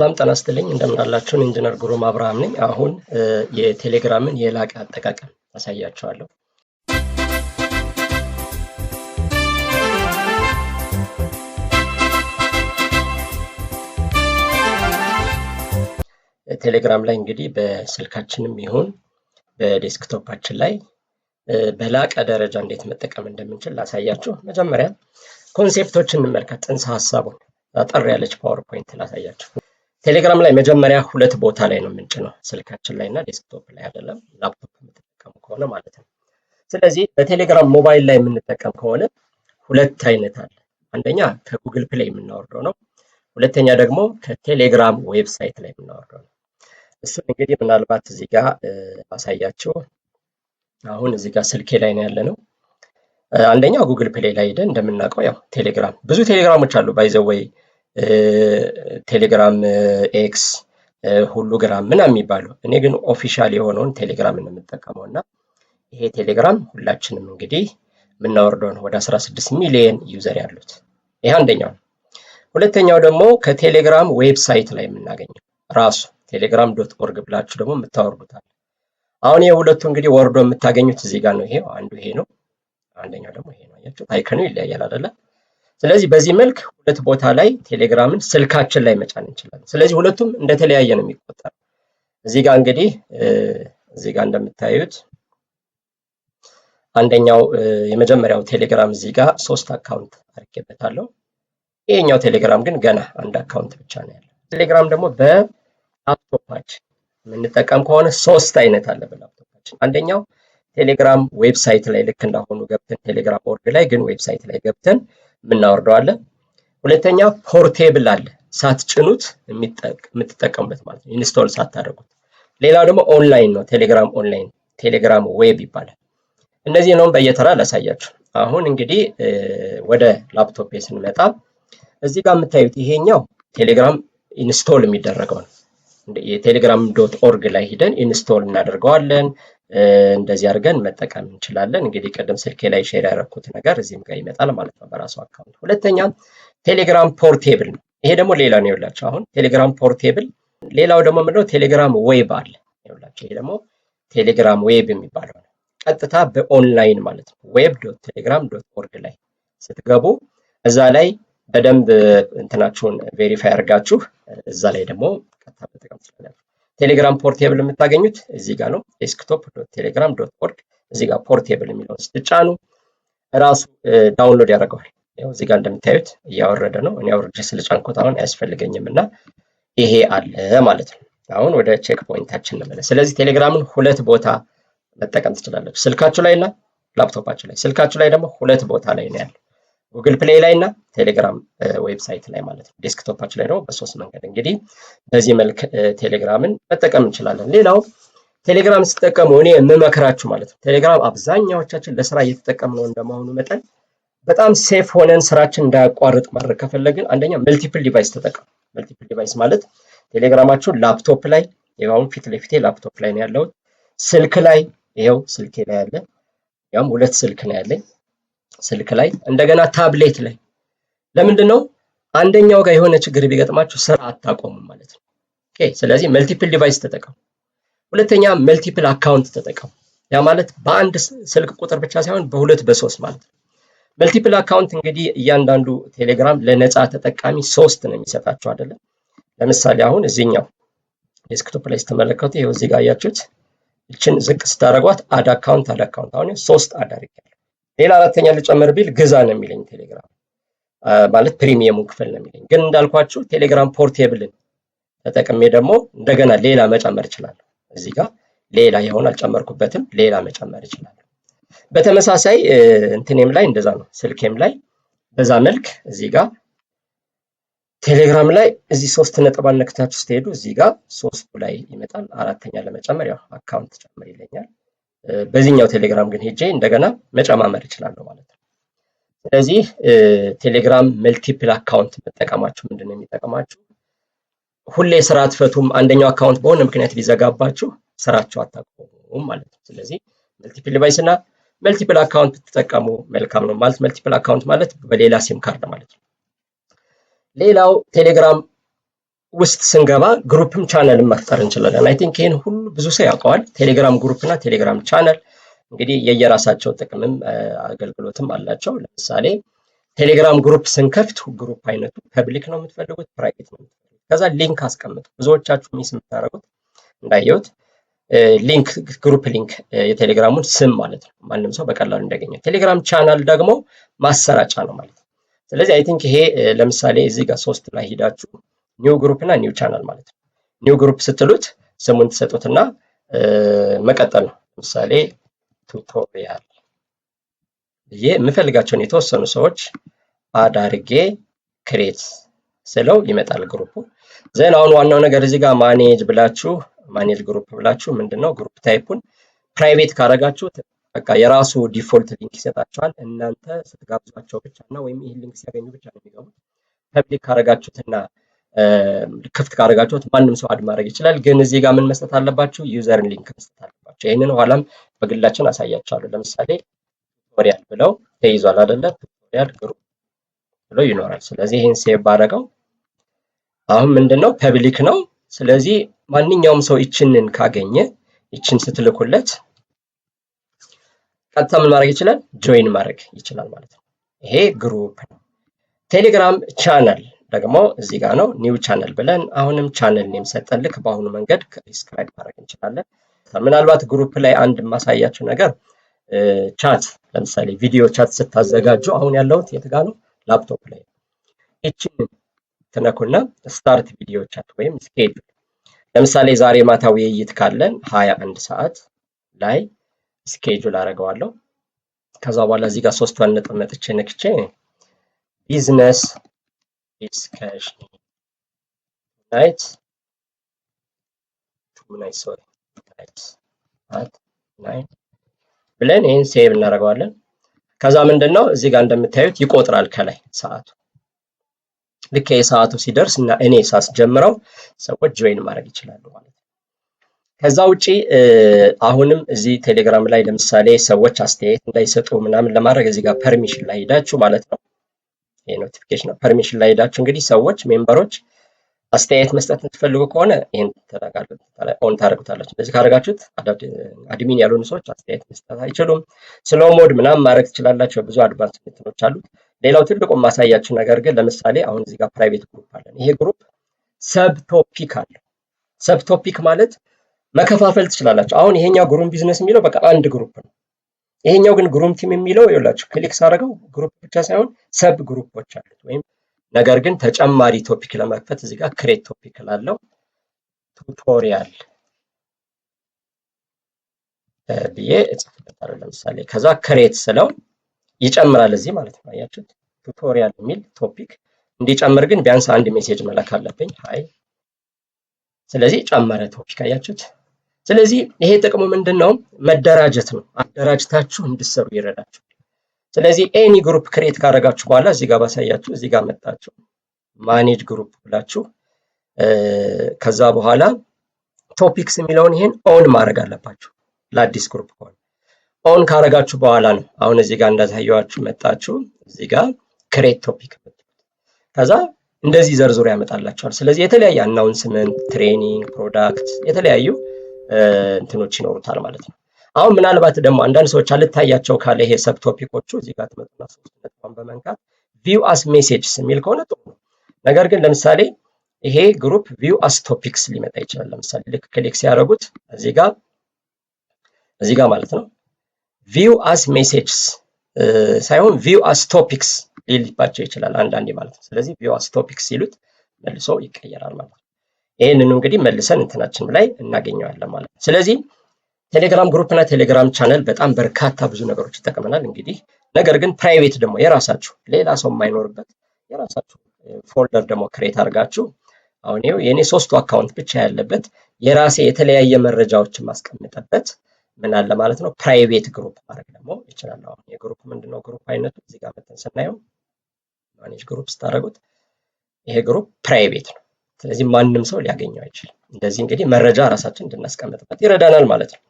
ሰላም ጤና ይስጥልኝ፣ እንደምን አላችሁ? ኢንጂነር ግሩም አብርሃም ነኝ። አሁን የቴሌግራምን የላቀ አጠቃቀም አሳያችኋለሁ። ቴሌግራም ላይ እንግዲህ በስልካችንም ይሁን በ desktop ኣችን ላይ በላቀ ደረጃ እንዴት መጠቀም እንደምንችል ላሳያችሁ። መጀመሪያ concept ኦችን እንመልከት፣ ጽንሰ ሀሳቡን አጠር ያለች PowerPoint ላሳያችሁ። ቴሌግራም ላይ መጀመሪያ ሁለት ቦታ ላይ ነው የምንጭነው፣ ስልካችን ላይ እና desktop ላይ አይደለም፣ ላፕቶፕ የምትጠቀሙ ከሆነ ማለት ነው። ስለዚህ በቴሌግራም ሞባይል ላይ የምንጠቀም ከሆነ ሁለት አይነት አለ። አንደኛ ከ Google Play የምናወርደው ነው። ሁለተኛ ደግሞ ከቴሌግራም website ላይ የምናወርደው ነው። እሱን እንግዲህ ምናልባት እዚህ ጋር አሳያችሁ። አሁን እዚህ ጋር ስልኬ ላይ ነው ያለ ነው። አንደኛው Google Play ላይ ሄደን እንደምናውቀው ያው ቴሌግራም፣ ብዙ ቴሌግራሞች አሉ፣ by the way፣ ቴሌግራም ኤክስ፣ ሁሉ ግራም ምናምን የሚባሉ። እኔ ግን official የሆነውን ቴሌግራም ነው የምጠቀመው እና ይሄ ቴሌግራም ሁላችንም እንግዲህ የምናወርደው ነው። ወደ 16 ሚሊዮን user ያሉት። ይሄ አንደኛው ነው። ሁለተኛው ደግሞ ከቴሌግራም website ላይ የምናገኘው፣ ራሱ telegram.org ብላችሁ ደግሞ የምታወርዱታል። አሁን የሁለቱ እንግዲህ ወርዶ የምታገኙት እዚህ ጋር ነው። ይሄ አንዱ ይሄ ነው፣ አንደኛው ደግሞ ይሄ ነው። አያችሁ፣ icon ኑ ይለያያል አይደለ? ስለዚህ በዚህ መልክ ሁለት ቦታ ላይ ቴሌግራምን ስልካችን ላይ መጫን እንችላለን። ስለዚህ ሁለቱም እንደተለያየ ነው የሚቆጠረው። እዚህ ጋር እንግዲህ እዚህ ጋር እንደምታዩት አንደኛው የመጀመሪያው ቴሌግራም እዚህ ጋር ሶስት account አድርጌበታለሁ። ይሄኛው ቴሌግራም ግን ገና አንድ account ብቻ ነው ያለው። ቴሌግራም ደግሞ በላፕቶፓችን የምንጠቀም ከሆነ ሶስት አይነት አለ በላፕቶፓችን። አንደኛው ቴሌግራም website ላይ ልክ እንዳሁኑ ገብተን ቴሌግራም org ላይ ግን website ላይ ገብተን የምናወርደው አለ። ሁለተኛ portable አለ፣ ሳትጭኑት የምትጠቀሙበት ማለት ነው፣ install ሳታደርጉት። ሌላው ደግሞ ኦንላይን ነው፣ ቴሌግራም ኦንላይን፣ ቴሌግራም web ይባላል። እነዚህ ነው በየተራ ላሳያችሁ። አሁን እንግዲህ ወደ ላፕቶፕ ስንመጣ እዚህ ጋር የምታዩት ይሄኛው ቴሌግራም install የሚደረገው ነው። የቴሌግራም .org ላይ ሂደን install እናደርገዋለን። እንደዚህ አድርገን መጠቀም እንችላለን። እንግዲህ ቅድም ስልኬ ላይ share ያደረኩት ነገር እዚህም ጋር ይመጣል ማለት ነው በራሱ account። ሁለተኛ ቴሌግራም portable ነው። ይሄ ደግሞ ሌላ ነው ይኸውላችሁ። አሁን ቴሌግራም portable፣ ሌላው ደግሞ ምንድነው? ቴሌግራም web አለ ይኸውላችሁ። ይሄ ደግሞ ቴሌግራም web የሚባለው ነው። ቀጥታ በኦንላይን ማለት ነው። web.telegram.org ላይ ስትገቡ እዛ ላይ በደንብ እንትናችሁን verify አድርጋችሁ እዛ ላይ ደግሞ ቀጥታ መጠቀም ትችላላችሁ። ቴሌግራም portable የምታገኙት እዚህ ጋር ነው። desktop.telegram.org እዚህ ጋር portable የሚለውን ስትጫኑ ራሱ download ያደርገዋል። ያው እዚህ ጋር እንደምታዩት እያወረደ ነው። እኔ አውርጄ ስለጫንኩት አሁን አያስፈልገኝም እና ይሄ አለ ማለት ነው። አሁን ወደ check point ኣችን እንመለስ። ስለዚህ ቴሌግራምን ሁለት ቦታ መጠቀም ትችላላችሁ፣ ስልካችሁ ላይ እና ላፕቶፓችሁ ላይ። ስልካችሁ ላይ ደግሞ ሁለት ቦታ ላይ ነው ያለው፣ Google Play ላይ እና ቴሌግራም website ላይ ማለት ነው። desktop ኣችሁ ላይ ደግሞ በሶስት መንገድ እንግዲህ በዚህ መልክ ቴሌግራምን መጠቀም እንችላለን። ሌላው ቴሌግራም ስትጠቀሙ እኔ የምመክራችሁ ማለት ነው፣ ቴሌግራም አብዛኛዎቻችን ለስራ እየተጠቀምነው እንደመሆኑ መጠን በጣም safe ሆነን ስራችን እንዳያቋርጥ ማድረግ ከፈለግን አንደኛ multiple device ተጠቀሙ። Multiple device ማለት ቴሌግራማችሁን ላፕቶፕ ላይ፣ ይኸው ፊት ለፊቴ ላፕቶፕ ላይ ነው ያለሁት፣ ስልክ ላይ፣ ይኸው ስልኬ ላይ ያለ፣ ያውም ሁለት ስልክ ነው ያለኝ፣ ስልክ ላይ፣ እንደገና ታብሌት ላይ። ለምንድን ነው? አንደኛው ጋር የሆነ ችግር ቢገጥማችሁ ስራ አታቆሙም ማለት ነው። Okay፣ ስለዚህ multiple device ተጠቀሙ። ሁለተኛ multiple account ተጠቀሙ። ያ ማለት በአንድ ስልክ ቁጥር ብቻ ሳይሆን በሁለት በሶስት ማለት ነው። Multiple account እንግዲህ እያንዳንዱ ቴሌግራም ለነፃ ተጠቃሚ ሶስት ነው የሚሰጣቸው አይደለም። ለምሳሌ አሁን እዚህኛው desktop ላይ ስትመለከቱ ይኸው እዚህ ጋር አያችሁት። ይችን ዝቅ ስታደርጓት add account፣ add account፣ አሁን ሶስት add አድርጌያለሁ። ሌላ አራተኛ ልጨምር ቢል ግዛ ነው የሚለኝ ቴሌግራም፣ ማለት premium ኡን ክፈል ነው የሚለኝ። ግን እንዳልኳችሁ ቴሌግራም portable ን ተጠቅሜ ደግሞ እንደገና ሌላ መጨመር እችላለሁ። እዚህ ጋር ሌላ የሆነ አልጨመርኩበትም፣ ሌላ መጨመር እችላለሁ። በተመሳሳይ እንትኔም ላይ እንደዛ ነው። ስልኬም ላይ በዛ መልክ እዚህ ጋር ቴሌግራም ላይ እዚህ ሶስት ነጥብ ነክታችሁ ስትሄዱ እዚህ ጋር ሶስቱ ላይ ይመጣል። አራተኛ ለመጨመር ያው account ጨምር ይለኛል። በዚህኛው ቴሌግራም ግን ሄጄ እንደገና መጨማመር እችላለሁ ማለት ነው። ስለዚህ ቴሌግራም multiple account መጠቀማችሁ ምንድን ነው የሚጠቅማችሁ? ሁሌ ስራ አትፈቱም። አንደኛው account በሆነ ምክንያት ቢዘጋባችሁ ስራችሁ አታቆሙም ማለት ነው። ስለዚህ multiple device እና multiple account ብትጠቀሙ መልካም ነው ማለት፣ multiple account ማለት በሌላ SIM card ማለት ነው። ሌላው ቴሌግራም ውስጥ ስንገባ group ም channel ን መፍጠር እንችላለን። I think ይህን ሁሉ ብዙ ሰው ያውቀዋል። ቴሌግራም group እና ቴሌግራም ቻነል እንግዲህ የየራሳቸው ጥቅምም አገልግሎትም አላቸው። ለምሳሌ ቴሌግራም group ስንከፍት group አይነቱ public ነው የምትፈልጉት፣ private ነው የምትፈልጉት። ከዛ link አስቀምጡ። ብዙዎቻችሁ miss የምታደርጉት እንዳየሁት link፣ group link የቴሌግራሙን ስም ማለት ነው። ማንም ሰው በቀላሉ እንዲያገኘው። ቴሌግራም ቻናል ደግሞ ማሰራጫ ነው ማለት ነው። ስለዚህ I think ይሄ ለምሳሌ እዚህ ጋር ሶስት ላይ ሂዳችሁ new group እና new channel ማለት ነው። New group ስትሉት ስሙን ትሰጡትና መቀጠል ነው። ለምሳሌ tutorial ብዬ የምፈልጋቸውን የተወሰኑ ሰዎች add አድርጌ create ስለው ይመጣል group ኡ። Then አሁን ዋናው ነገር እዚህ ጋር manage ብላችሁ፣ manage group ብላችሁ ምንድነው group type ኡን private ካረጋችሁት በቃ የራሱ default link ይሰጣችኋል። እናንተ ስትጋብዟቸው ብቻ እና ወይም ይህን link ሲያገኙ ብቻ ነው የሚገቡት። Public ካረጋችሁትና ክፍት ካረጋችሁት ማንም ሰው add ማድረግ ይችላል። ግን እዚህ ጋር ምን መስጠት አለባችሁ? User link መስጠት አለባችሁ። ይህንን ኋላም በግላችን አሳያችኋለሁ። ለምሳሌ tutorial ብለው ተይዟል አይደለ? Tutorial group ብሎ ይኖራል። ስለዚህ ይህን save ባደረገው አሁን ምንድነው public ነው። ስለዚህ ማንኛውም ሰው ይችንን ካገኘ፣ ይችን ስትልኩለት ቀጥታ ምን ማድረግ ይችላል? Join ማድረግ ይችላል ማለት ነው። ይሄ group ነው። ቴሌግራም ቻናል ደግሞ እዚህ ጋር ነው። New channel ብለን አሁንም channel name ሰጠን። ልክ በአሁኑ መንገድ describe ማድረግ እንችላለን። ምናልባት group ላይ አንድ የማሳያችሁ ነገር chat፣ ለምሳሌ video chat ስታዘጋጁ፣ አሁን ያለሁት የት ጋር ነው? ላፕቶፕ ላይ። ይችን ትነኩና start video chat ወይም schedule፣ ለምሳሌ ዛሬ ማታ ውይይት ካለን 21 ሰዓት ላይ schedule አደርገዋለሁ። ከዛ በኋላ እዚህ ጋር ሶስቷን ነጥብ መጥቼ ነክቼ business discussion night tonight, sorry, night at 9 ብለን ይህን save እናደርገዋለን። ከዛ ምንድን ነው እዚህ ጋር እንደምታዩት ይቆጥራል ከላይ ሰዓቱ። ልክ የሰዓቱ ሲደርስ እና እኔ ሳስጀምረው ሰዎች join ማድረግ ይችላሉ ማለት ነው። ከዛ ውጪ አሁንም እዚህ ቴሌግራም ላይ ለምሳሌ ሰዎች አስተያየት እንዳይሰጡ ምናምን ለማድረግ እዚህ ጋር permission ላይ ሄዳችሁ ማለት ነው። ይሄ notification ነው። Permission ላይ ሄዳችሁ እንግዲህ ሰዎች፣ member ኦች አስተያየት መስጠት የምትፈልጉ ከሆነ ይህን on ታደርጉታላችሁ። እንደዚህ ካደረጋችሁት admin ያልሆኑ ሰዎች አስተያየት መስጠት አይችሉም። Slow mode ምናምን ማድረግ ትችላላችሁ። ብዙ advance እንትኖች አሉት። ሌላው ትልቁ ማሳያችሁ ነገር ግን ለምሳሌ አሁን እዚህ ጋር private group አለን። ይሄ group sub topic አለው። Sub topic ማለት መከፋፈል ትችላላችሁ። አሁን ይሄኛው ግሩም ቢዝነስ የሚለው በቃ አንድ group ነው። ይሄኛው ግን ግሩም team የሚለው ይኸውላችሁ click ሳደርገው group ብቻ ሳይሆን sub group ኦች አሉት። ወይም ነገር ግን ተጨማሪ topic ለመክፈት እዚህ ጋር create topic ላለው tutorial ብዬ እጽፍበታለሁ። ለምሳሌ ከዛ create ስለው ይጨምራል እዚህ ማለት ነው። አያችሁት? Tutorial የሚል topic እንዲጨምር ግን ቢያንስ አንድ message መላክ አለብኝ። Hi። ስለዚህ ጨመረ topic፣ አያችሁት? ስለዚህ ይሄ ጥቅሙ ምንድን ነው? መደራጀት ነው። አደራጅታችሁ እንድትሰሩ ይረዳችሁ። ስለዚህ any group create ካደረጋችሁ በኋላ እዚህ ጋር ባሳያችሁ፣ እዚህ ጋር መጣችሁ manage group ብላችሁ ከዛ በኋላ topics የሚለውን ይሄን on ማድረግ አለባችሁ። ለአዲስ group ከሆነ on ካደረጋችሁ በኋላ ነው አሁን እዚህ ጋር እንዳሳየኋችሁ መጣችሁ እዚህ ጋር create topic፣ ከዛ እንደዚህ ዘርዝሮ ያመጣላችኋል። ስለዚህ የተለያየ announcement፣ training፣ product የተለያዩ እንትኖች ይኖሩታል ማለት ነው። አሁን ምናልባት ደግሞ አንዳንድ ሰዎች አልታያቸው ካለ ይሄ sub topic ኦቹ እዚህ ጋር ትመጡና ሶስት ነጥቧን በመንካት view as messages የሚል ከሆነ ጥሩ ነው። ነገር ግን ለምሳሌ ይሄ group view as topics ሊመጣ ይችላል። ለምሳሌ ልክ click ሲያደርጉት እዚህ ጋር ማለት ነው view as messages ሳይሆን view as topics ሊልባቸው ይችላል አንዳንዴ ማለት ነው። ስለዚህ view as topics ሲሉት መልሶ ይቀየራል ማለት ነው። ይህንኑ እንግዲህ መልሰን እንትናችን ላይ እናገኘዋለን ማለት ነው። ስለዚህ ቴሌግራም group እና ቴሌግራም ቻነል በጣም በርካታ ብዙ ነገሮች ይጠቅመናል። እንግዲህ ነገር ግን private ደግሞ የራሳችሁ ሌላ ሰው የማይኖርበት የራሳችሁ folder ደግሞ create አድርጋችሁ፣ አሁን ይኸው የኔ ሶስቱ account ብቻ ያለበት የራሴ የተለያየ መረጃዎችን ማስቀምጥበት ምን አለ ማለት ነው። Private group ማድረግ ደግሞ ይችላል። አሁን የ group ምንድነው group አይነቱ እዚህ ጋር መተን ስናየው manage group ስታደርጉት ይሄ group private ነው። ስለዚህ ማንም ሰው ሊያገኘው አይችልም። እንደዚህ እንግዲህ መረጃ ራሳችን እንድናስቀምጥበት ይረዳናል ማለት ነው።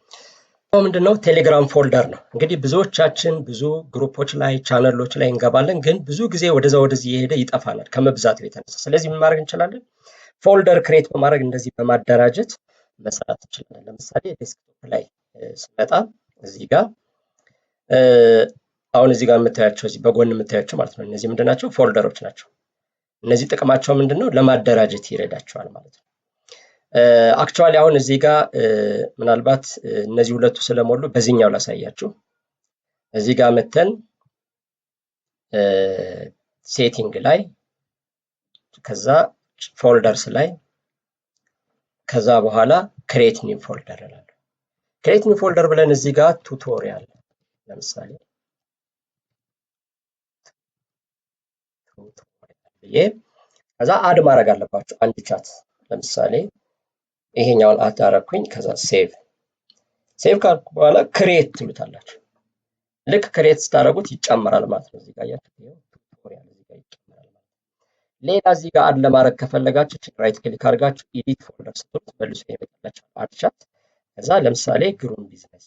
ምንድነው ቴሌግራም folder ነው። እንግዲህ ብዙዎቻችን ብዙ group ኦች ላይ ቻነሎች ላይ እንገባለን፣ ግን ብዙ ጊዜ ወደዛ ወደዚህ የሄደ ይጠፋናል ከመብዛቱ የተነሳ። ስለዚህ ምን ማድረግ እንችላለን? Folder create በማድረግ እንደዚህ በማደራጀት መስራት እንችላለን። ለምሳሌ desktop ላይ ስመጣ እዚህ ጋር አሁን እዚህ ጋር የምታያቸው፣ እዚህ በጎን የምታያቸው ማለት ነው። እነዚህ ምንድን ናቸው? Folder ኦች ናቸው። እነዚህ ጥቅማቸው ምንድን ነው? ለማደራጀት ይረዳቸዋል ማለት ነው። Actually አሁን እዚህ ጋር ምናልባት እነዚህ ሁለቱ ስለሞሉ በዚህኛው ላሳያችሁ። እዚህ ጋር መተን setting ላይ፣ ከዛ folders ላይ፣ ከዛ በኋላ create new folder እላለሁ። Create new folder ብለን እዚህ ጋር tutorial፣ ለምሳሌ tutorial ብዬ ከዛ add ማድረግ አለባችሁ አንድ chat። ለምሳሌ ይሄኛውን add አደረኩኝ። ከዛ save። Save ካልኩ በኋላ create ትሉታላችሁ። ልክ create ስታደርጉት ይጨመራል ማለት ነው። እዚህ ጋር tutorial እዚህ ጋር ይጨመራል ማለት ነው። ሌላ እዚህ ጋር add ለማድረግ ከፈለጋችሁ right click አድርጋችሁ edit folder ስትሉት መልሶ ይመጣላችኋል። Add chat፣ ከዛ ለምሳሌ ግሩም ቢዝነስ፣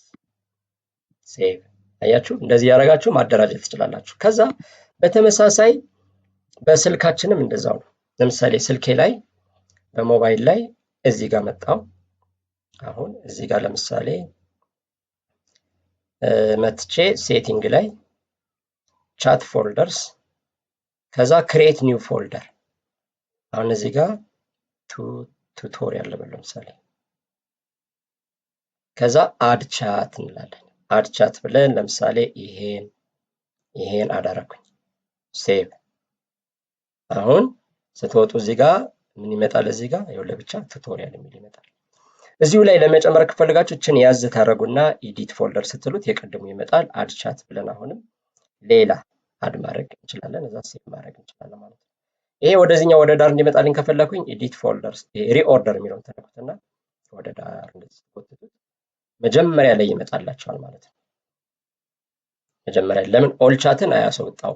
save። አያችሁ፣ እንደዚህ ያደረጋችሁ ማደራጀት ትችላላችሁ። ከዛ በተመሳሳይ በስልካችንም እንደዛው ነው። ለምሳሌ ስልኬ ላይ በሞባይል ላይ እዚህ ጋር መጣው። አሁን እዚህ ጋር ለምሳሌ መጥቼ setting ላይ chat folders፣ ከዛ create new folder። አሁን እዚህ ጋር tutorial ልበል ለምሳሌ፣ ከዛ add chat እንላለን። Add chat ብለን ለምሳሌ ይሄን አዳረኩኝ፣ save። አሁን ስትወጡ እዚህ ጋር ምን ይመጣል? እዚህ ጋር ይኸው ለብቻ tutorial የሚል ይመጣል። እዚሁ ላይ ለመጨመር ከፈለጋችሁ እችን ያዝ ታደርጉና edit folder ስትሉት የቅድሙ ይመጣል። Add chat ብለን አሁንም ሌላ add ማድረግ እንችላለን። እዛ save ማድረግ እንችላለን ማለት ነው። ይሄ ወደዚህኛው ወደ ዳር እንዲመጣልኝ ከፈለኩኝ edit folder reorder የሚለውን ተነኩትና ወደ ዳር እንደዚህ ስትጎትቱት መጀመሪያ ላይ ይመጣላቸዋል ማለት ነው። መጀመሪያ ለምን all chat ን አያስወጣው።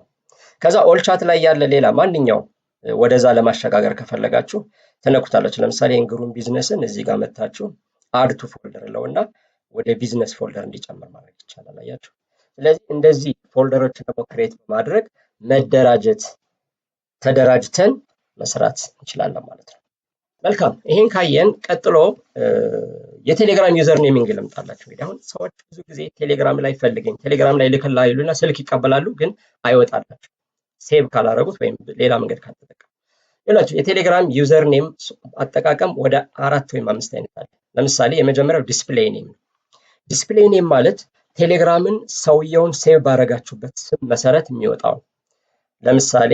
ከዛ all chat ላይ ያለ ሌላ ማንኛውም ወደዛ ለማሸጋገር ከፈለጋችሁ ትነኩታላችሁ። ለምሳሌ ግሩም ቢዝነስን እዚህ ጋር መታችሁ add to folder ለውና ወደ business folder እንዲጨምር ማድረግ ይቻላል። አያችሁ። ስለዚህ እንደዚህ folder ኦችን ደግሞ create በማድረግ መደራጀት፣ ተደራጅተን መስራት እንችላለን ማለት ነው። መልካም፣ ይሄን ካየን ቀጥሎ የቴሌግራም user naming ልምጣላችሁ። እንግዲህ አሁን ሰዎች ብዙ ጊዜ ቴሌግራም ላይ ፈልገኝ፣ ቴሌግራም ላይ ልክላ ይሉና ስልክ ይቀበላሉ፣ ግን አይወጣላቸው save ካላረጉት ወይም ሌላ መንገድ ካልተጠቀሙ። ይላችሁ የቴሌግራም user name አጠቃቀም ወደ አራት ወይም አምስት አይነት አለ። ለምሳሌ የመጀመሪያው display name ነው። Display name ማለት ቴሌግራምን ሰውየውን save ባረጋችሁበት ስም መሰረት የሚወጣው። ለምሳሌ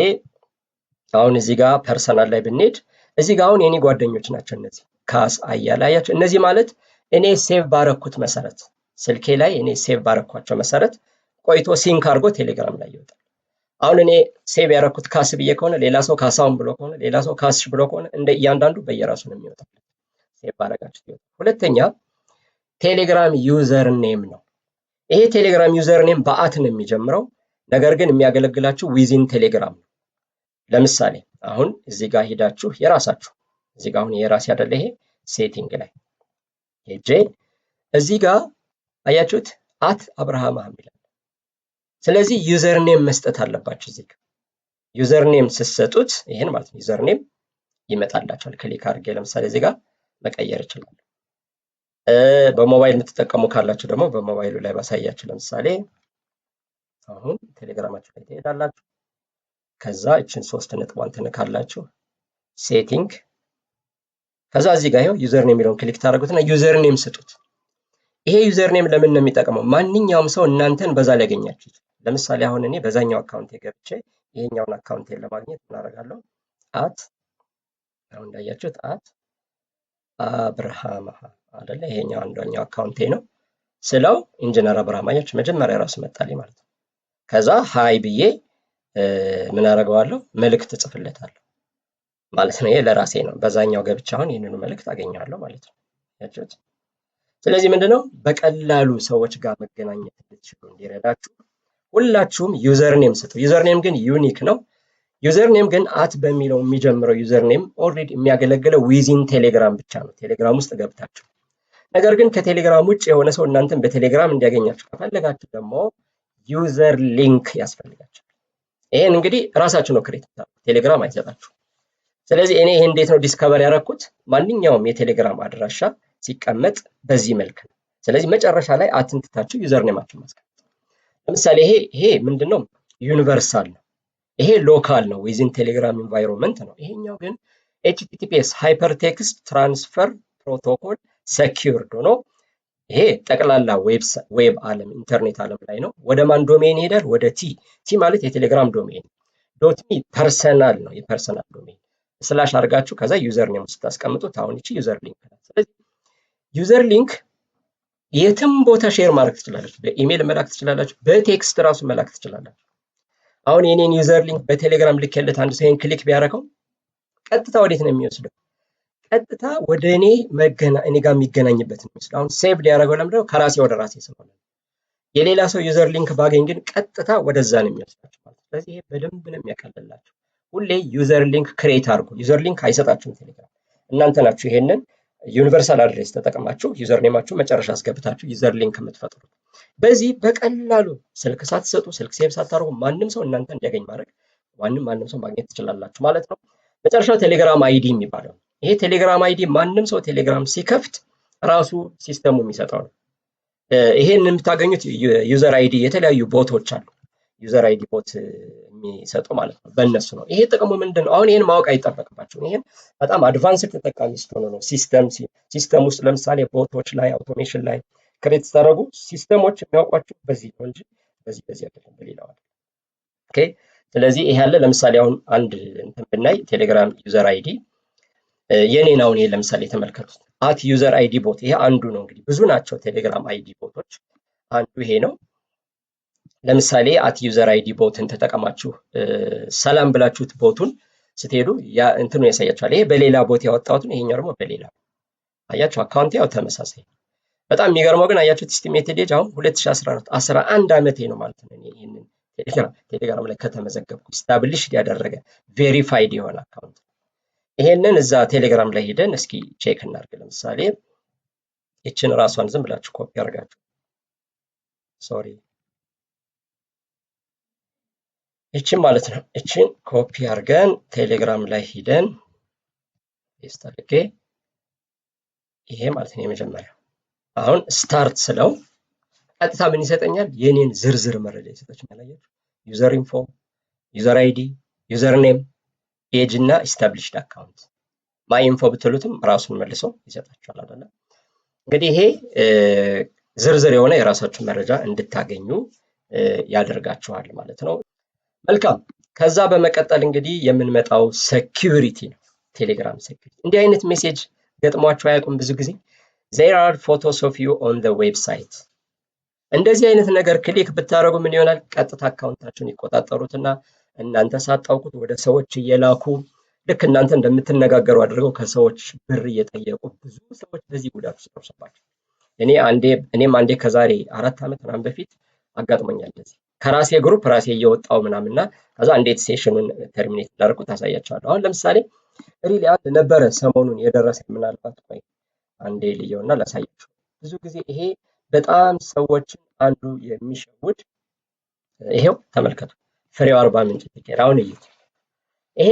አሁን እዚህ ጋር personal ላይ ብንሄድ እዚህ ጋር አሁን የኔ ጓደኞች ናቸው እነዚህ፣ ካስ አያለ፣ አያቸው። እነዚህ ማለት እኔ save ባረኩት መሰረት፣ ስልኬ ላይ እኔ save ባረኳቸው መሰረት ቆይቶ sync አድርጎ ቴሌግራም ላይ ይወጣል። አሁን እኔ save ያረኩት ካስ ብዬ ከሆነ፣ ሌላ ሰው ካሳሁን ብሎ ከሆነ፣ ሌላ ሰው ካስሽ ብሎ ከሆነ እንደ እያንዳንዱ በየራሱ ነው የሚወጣው። Save ባረጋችሁት ይወጣል። ሁለተኛ ቴሌግራም user name ነው። ይሄ ቴሌግራም user name በ at ነው የሚጀምረው፣ ነገር ግን የሚያገለግላችሁ within ቴሌግራም ነው። ለምሳሌ አሁን እዚህ ጋር ሄዳችሁ የራሳችሁ እዚህ ጋር አሁን የራሴ አይደለ ይሄ፣ setting ላይ ሄጄ እዚህ ጋር አያችሁት @አብርሃም ይላል። ስለዚህ user name መስጠት አለባችሁ። እዚህ ጋር user name ስትሰጡት ይሄን ማለት ነው user name ይመጣላችኋል። Click አድርጌ ለምሳሌ እዚህ ጋር መቀየር እችላለሁ። በሞባይል የምትጠቀሙ ካላችሁ ደግሞ በሞባይሉ ላይ ባሳያችሁ፣ ለምሳሌ አሁን ቴሌግራማችሁ ላይ ትሄዳላችሁ። ከዛ እችን ሶስት ነጥቧን ትነካላችሁ። Setting፣ ከዛ እዚህ ጋር ይኸው user name የሚለውን click ታደርጉትና user name ስጡት። ይሄ user name ለምን ነው የሚጠቅመው? ማንኛውም ሰው እናንተን በዛ ሊያገኛችሁ ይችላል። ለምሳሌ አሁን እኔ በዛኛው account ገብቼ ይሄኛውን account ኤን ለማግኘት ምን አደርጋለሁ? At፣ አሁን እንዳያችሁት @አብርሃም አይደለ? ይሄኛው አንደኛው account ኤ ነው ስለው ኢንጂነር አብርሃም፣ አያችሁ፣ መጀመሪያ ራሱ መጣልኝ ማለት ነው። ከዛ hi ብዬ ምን አደርገዋለሁ? መልእክት እጽፍለታለሁ ማለት ነው። ይሄ ለራሴ ነው። በዛኛው ገብቼ አሁን ይህንኑ መልእክት አገኘዋለሁ ማለት ነው። አያችሁት? ስለዚህ ምንድነው፣ በቀላሉ ሰዎች ጋር መገናኘት እንድትችሉ እንዲረዳችሁ ሁላችሁም user name ስጡ። User name ግን unique ነው። User name ግን at በሚለው የሚጀምረው user name already የሚያገለግለው within ቴሌግራም ብቻ ነው፣ ቴሌግራም ውስጥ ገብታችሁ። ነገር ግን ከቴሌግራም ውጭ የሆነ ሰው እናንተን በቴሌግራም እንዲያገኛችሁ ከፈለጋችሁ ደግሞ user link ያስፈልጋችኋል። ይሄን እንግዲህ ራሳችሁ ነው create፣ ቴሌግራም አይሰጣችሁ። ስለዚህ እኔ ይሄ እንዴት ነው discover ያደረኩት? ማንኛውም የቴሌግራም አድራሻ ሲቀመጥ በዚህ መልክ ነው። ስለዚህ መጨረሻ ላይ at ን ትታችሁ username ኣችሁን ማስቀመጥ። ለምሳሌ ይሄ ምንድነው? Universal ነው። ይሄ local ነው፣ within ቴሌግራም environment ነው። ይሄኛው ግን HTTPS፣ hypertext transfer protocol secured ሆኖ ይሄ ጠቅላላ web ዓለም፣ ኢንተርኔት ዓለም ላይ ነው። ወደ ማን domain ይሄዳል? ወደ T። T ማለት የቴሌግራም domain። Dot me personal ነው፣ የ personal domain። Slash አድርጋችሁ ከዛ username ስታስቀምጡት አሁን ይቺ user link ናት። ስለዚህ user link የትም ቦታ share ማድረግ ትችላላችሁ። በኢሜይል መላክ ትችላላችሁ። በ text ራሱ መላክ ትችላላችሁ። አሁን የኔን user link በቴሌግራም ልኬለት አንድ ሰው ይሄን click ቢያደርገው ቀጥታ ወዴት ነው የሚወስደው? ቀጥታ ወደ እኔ መገና እኔ ጋር የሚገናኝበት ነው የሚወስደው። አሁን save ሊያደርገው ለምንድነው? ከራሴ ወደ ራሴ ስለሆነ። የሌላ ሰው user link ባገኝ ግን ቀጥታ ወደዛ ነው የሚወስዳቸው ማለት ነው። ስለዚህ ይሄ በደንብ ነው የሚያቀልላቸው። ሁሌ user link create አድርጉ። User link አይሰጣችሁም ቴሌግራም። እናንተ ናችሁ ይሄንን universal address ተጠቅማችሁ username ኣችሁ መጨረሻ አስገብታችሁ user link የምትፈጥሩት። በዚህ በቀላሉ ስልክ ሳትሰጡ፣ ስልክ save ሳታደርጉ ማንም ሰው እናንተ እንዲያገኝ ማድረግ፣ ማንም ሰው ማግኘት ትችላላችሁ ማለት ነው። መጨረሻው ቴሌግራም ID የሚባለው፣ ይሄ ቴሌግራም ID ማንም ሰው ቴሌግራም ሲከፍት ራሱ system ኡ የሚሰጠው ነው። ይሄን የምታገኙት user ID የተለያዩ bot ኦች አሉ። User ID bot የሚሰጡ ማለት ነው። በእነሱ ነው። ይሄ ጥቅሙ ምንድን ነው? አሁን ይሄን ማወቅ አይጠበቅባችሁም። ይሄን በጣም advanced ተጠቃሚ ስትሆኑ ነው። System ውስጥ ለምሳሌ bot ኦች ላይ፣ automation ላይ create ስታደርጉ system ኦች የሚያውቋችሁ በዚህ ነው እንጂ በዚህ አይደለም፣ በሌላው አይደለም። Okay፣ ስለዚህ ይሄ ያለ ለምሳሌ አሁን አንድ እንትን ብናይ ቴሌግራም user ID የኔን አሁን ይሄ ለምሳሌ ተመልከቱት። @user ID bot ይሄ አንዱ ነው። እንግዲህ ብዙ ናቸው ቴሌግራም ID bot ኦች፣ አንዱ ይሄ ነው። ለምሳሌ @user ID bot ን ተጠቀማችሁ ሰላም ብላችሁት bot ኡን ስትሄዱ ያ እንትኑ ያሳያችኋል። ይሄ በሌላ bot ያወጣሁት ነው፣ ይሄኛው ደግሞ በሌላ። አያችሁ፣ account ያው ተመሳሳይ። በጣም የሚገርመው ግን አያችሁት estimated age አሁን 2014፣ 11 ዓመቴ ነው ማለት ነው። እኔ ይህንን ቴሌግራም ላይ ከተመዘገብኩ established ያደረገ verified የሆነ account። ይሄንን እዛ ቴሌግራም ላይ ሄደን እስኪ check እናድርግ። ለምሳሌ ይችን ራሷን ዝም ብላችሁ ኮፒ አድርጋችሁ፣ sorry፣ ይችን ማለት ነው። ይችን ኮፒ አድርገን ቴሌግራም ላይ ሂደን paste አድርጌ ይሄ ማለት ነው የመጀመሪያው። አሁን start ስለው ቀጥታ ምን ይሰጠኛል? የኔን ዝርዝር መረጃ ይሰጠኛል። አያችሁ፣ user info፣ user ID፣ username፣ age እና established account። My info ብትሉትም ራሱን መልሶ ይሰጣችኋል አይደለ? እንግዲህ ይሄ ዝርዝር የሆነ የራሳችሁን መረጃ እንድታገኙ ያደርጋችኋል ማለት ነው። መልካም። ከዛ በመቀጠል እንግዲህ የምንመጣው security ነው። ቴሌግራም security። እንዲህ አይነት message ገጥሟችሁ አያውቁም? ብዙ ጊዜ "There are photos of you on the website"። እንደዚህ አይነት ነገር click ብታደርጉ ምን ይሆናል? ቀጥታ account ኣችሁን ይቆጣጠሩትና እናንተ ሳታውቁት ወደ ሰዎች እየላኩ፣ ልክ እናንተ እንደምትነጋገሩ አድርገው ከሰዎች ብር እየጠየቁ ብዙ ሰዎች በዚህ ጉዳት ውስጥ ደርሶባቸው፣ እኔም አንዴ ከዛሬ 4 ዓመት ምናምን በፊት አጋጥሞኛል። እንደዚህ ከራሴ group ራሴ እየወጣው ምናምንና ከዛ እንዴት session ኑን terminate እንዳደረኩት አሳያቸዋለሁ። አሁን ለምሳሌ really አንድ ነበረ ሰሞኑን የደረሰ፣ ምናልባት ቆይ አንዴ ልየውና ላሳያችሁ። ብዙ ጊዜ ይሄ በጣም ሰዎችን አንዱ የሚሸውድ፣ ይሄው ተመልከቱ። ፍሬው አርባ ምንጭ ትኬር አሁን እዩት። ይሄ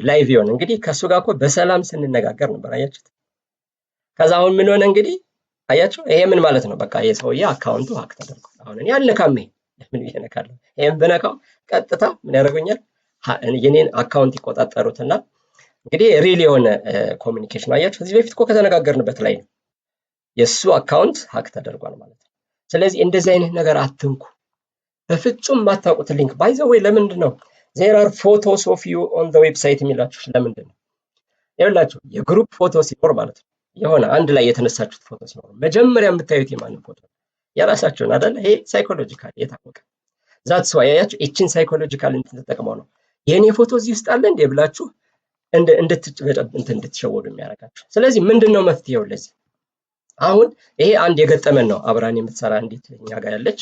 live የሆነ እንግዲህ ከእሱ ጋር እኮ በሰላም ስንነጋገር ነበር፣ አያችሁት። ከዛ አሁን ምን ሆነ እንግዲህ አያችሁ። ይሄ ምን ማለት ነው? በቃ የሰውዬ account ኡ hack ተደርጓል። አሁን እኔ አልነካም። ይሄ ለምን እነካለሁ? ይሄን ብነካው ቀጥታ ምን ያደርጉኛል? የኔን account ይቆጣጠሩትና እንግዲህ real የሆነ communication አያችሁ። ከዚህ በፊት እኮ ከተነጋገርንበት ላይ ነው። የእሱ account hack ተደርጓል ማለት ነው። ስለዚህ እንደዚህ አይነት ነገር አትንኩ። በፍጹም የማታውቁትን link። By the way፣ ለምንድን ነው "There are photos of you on the website" የሚላችሁ? ለምንድን ነው? ይኸውላችሁ የ group ፎቶ ሲኖር ማለት ነው፣ የሆነ አንድ ላይ የተነሳችሁት ፎቶ ሲኖር መጀመሪያ የምታዩት የማንን ፎቶ ነው? የራሳችሁን አይደለ? ይሄ psychological የታወቀ፣ that's why ያያችሁ ይችን psychological እንትን ተጠቅመው ነው የእኔ ፎቶ እዚህ ውስጥ አለ እንዴ ብላችሁ እንትን እንድትሸወዱ የሚያደርጋችሁ። ስለዚህ ምንድን ነው መፍትሄው ለዚህ? አሁን ይሄ አንድ የገጠመን ነው። አብራን የምትሰራ እንዴት እኛ ጋር ያለች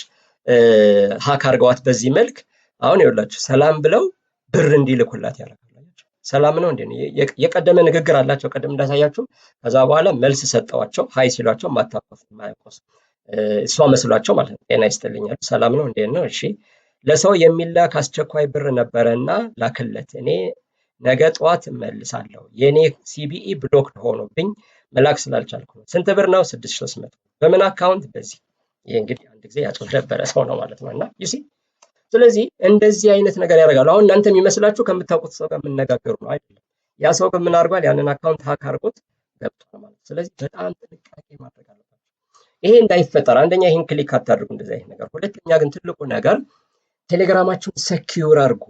hack አድርገዋት በዚህ መልክ። አሁን ይኸውላችሁ ሰላም ብለው ብር እንዲልኩላት ያደርጋሉ። ሰላም ነው እንዴ? የቀደመ ንግግር አላቸው ቀደም እንዳሳያችሁ። ከዛ በኋላ መልስ ሰጠዋቸው። Hi ሲሏቸው ማታቆፍ ማያውቀው እሷ መስሏቸው ማለት ነው። ጤና ይስጥልኛል፣ ሰላም ነው፣ እንዴት ነው? እሺ፣ ለሰው የሚላክ አስቸኳይ ብር ነበረና ላክለት። እኔ ነገ ጠዋት እመልሳለሁ። የኔ CBE block ሆኖብኝ መላክ ስላልቻልኩ ነው። ስንት ብር ነው? 6300። በምን account? በዚህ። ይሄ እንግዲህ አንድ ጊዜ ያጭበረበረ ሰው ነው ማለት ነው። እና you see፣ ስለዚህ እንደዚህ አይነት ነገር ያደርጋሉ። አሁን እናንተ የሚመስላችሁ ከምታውቁት ሰው ጋር የምነጋገሩ ነው፣ አይደለም። ያ ሰው ግን ምን አድርጓል? ያንን account hack አድርጎት ገብቷል ማለት ነው። ስለዚህ በጣም ጥንቃቄ ማድረግ አለባችሁ። ይሄ እንዳይፈጠር አንደኛ ይህን click አታድርጉ፣ እንደዚህ አይነት ነገር። ሁለተኛ ግን ትልቁ ነገር ቴሌግራማችሁን secure አድርጉ።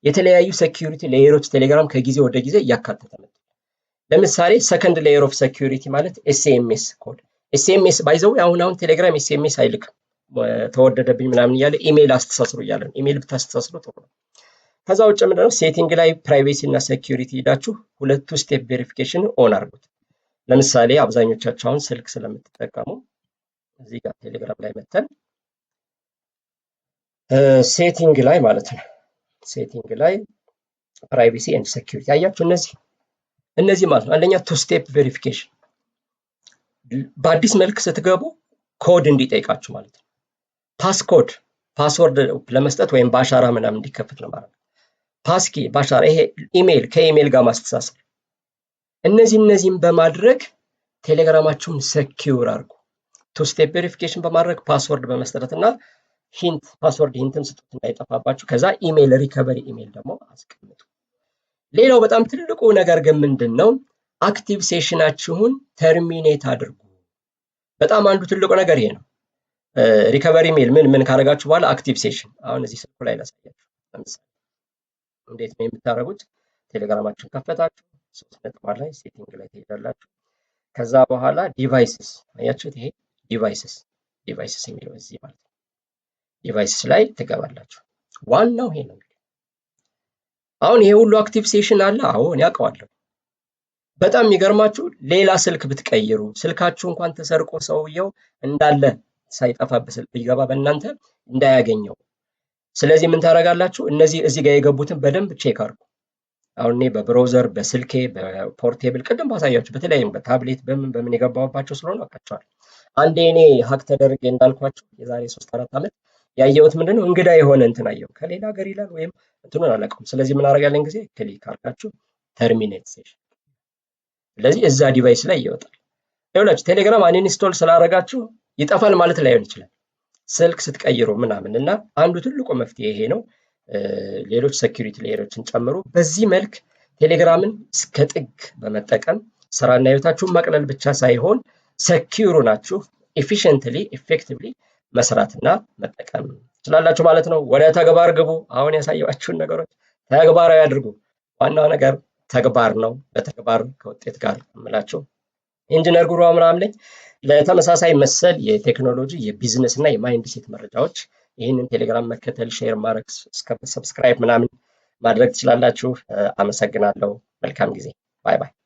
የተለያዩ security layer ኦች ቴሌግራም ከጊዜ ወደ ጊዜ እያካተተ መጥቷል። ለምሳሌ second layer of security ማለት SMS code። SMS by the way አሁን አሁን ቴሌግራም SMS አይልክም፣ ተወደደብኝ ምናምን እያለ ኢሜይል አስተሳስሩ እያለ ነው። ኢሜይል ብታስተሳስሩ ጥሩ ነው። ከዛ ውጭ ምንድነው፣ setting ላይ privacy እና security ሄዳችሁ ሁለቱ step verification on አድርጉት። ለምሳሌ አብዛኞቻችሁ አሁን ስልክ ስለምትጠቀሙ እዚህ ጋር ቴሌግራም ላይ መተን setting ላይ ማለት ነው፣ setting ላይ privacy and security አያችሁ፣ እነዚህ ማለት ነው። አንደኛ two step verification፣ በአዲስ መልክ ስትገቡ ኮድ እንዲጠይቃችሁ ማለት ነው። Passcode፣ password ለመስጠት ወይም በአሻራ ምናምን እንዲከፈት ነው ማለት ነው። Passkey በአሻራ፣ ይሄ ኢሜይል ከኢሜይል ጋር ማስተሳሰር፣ እነዚህን በማድረግ ቴሌግራማችሁን secure አድርጉ። Two step verification በማድረግ፣ password በመስጠት እና hint፣ password hint ም ስጡት እንዳይጠፋባችሁ። ከዛ email፣ recovery email ደግሞ አስቀምጡ። ሌላው በጣም ትልቁ ነገር ግን ምንድን ነው? Active session ኣችሁን terminate አድርጉ። በጣም አንዱ ትልቁ ነገር ይሄ ነው። Recovery mail ምን ምን ካደረጋችሁ በኋላ active session፣ አሁን እዚህ ስልኩ ላይ ላሳያችሁ። ለምሳሌ እንዴት ነው የምታደርጉት? ቴሌግራማችሁን ከፈታችሁ፣ ሶስት ነጥብ ላይ setting ላይ ትሄዳላችሁ። ከዛ በኋላ devices፣ አያችሁት? ይሄ devices የሚለው እዚህ ማለት ነው። Devices ላይ ትገባላችሁ። ዋናው ይሄ ነው። እንግዲህ አሁን ይሄ ሁሉ active session አለ። አዎ፣ እኔ አውቀዋለሁ። በጣም የሚገርማችሁ ሌላ ስልክ ብትቀይሩ፣ ስልካችሁ እንኳን ተሰርቆ ሰውየው እንዳለ ሳይጠፋ ቢገባ በእናንተ እንዳያገኘው። ስለዚህ ምን ታደርጋላችሁ? እነዚህ እዚህ ጋር የገቡትን በደንብ check አድርጉ። አሁን እኔ በ browser፣ በስልኬ፣ በ portable፣ ቅድም ባሳያችሁ በተለያዩ በታብሌት በምን በምን የገባሁባቸው ስለሆነ አውቃቸዋለሁ። አንዴ እኔ hack ተደርጌ እንዳልኳችሁ የዛሬ 3-4 ዓመት ያየሁት ምንድነው፣ እንግዳ የሆነ እንትን አየሁ፣ ከሌላ ሀገር ይላል ወይም እንትኑን አላውቀውም። ስለዚህ ምን አደርጋለን ጊዜ click አድርጋችሁ terminate session። ስለዚህ እዛ device ላይ ይወጣል። ይኸውላችሁ ቴሌግራም uninstall ስላደረጋችሁ ይጠፋል ማለት ላይሆን ይችላል። ስልክ ስትቀይሩ ምናምን እና አንዱ ትልቁ መፍትሄ ይሄ ነው። ሌሎች security layer ኦችን ጨምሩ። በዚህ መልክ ቴሌግራምን እስከ ጥግ በመጠቀም ስራና ህይወታችሁን ማቅለል ብቻ ሳይሆን secure ናችሁ efficiently, effectively መስራትና መጠቀም ትችላላችሁ ማለት ነው። ወደ ተግባር ግቡ። አሁን ያሳየኋችሁን ነገሮች ተግባራዊ አድርጉ። ዋናው ነገር ተግባር ነው። በተግባር ከውጤት ጋር እምላችሁ ኢንጂነር ጉሩ አብርሃም ነኝ። ለተመሳሳይ መሰል የቴክኖሎጂ፣ የቢዝነስ እና የ mindset መረጃዎች ይህንን ቴሌግራም መከተል፣ share ማድረግ፣ subscribe ምናምን ማድረግ ትችላላችሁ። አመሰግናለሁ። መልካም ጊዜ። Bye bye።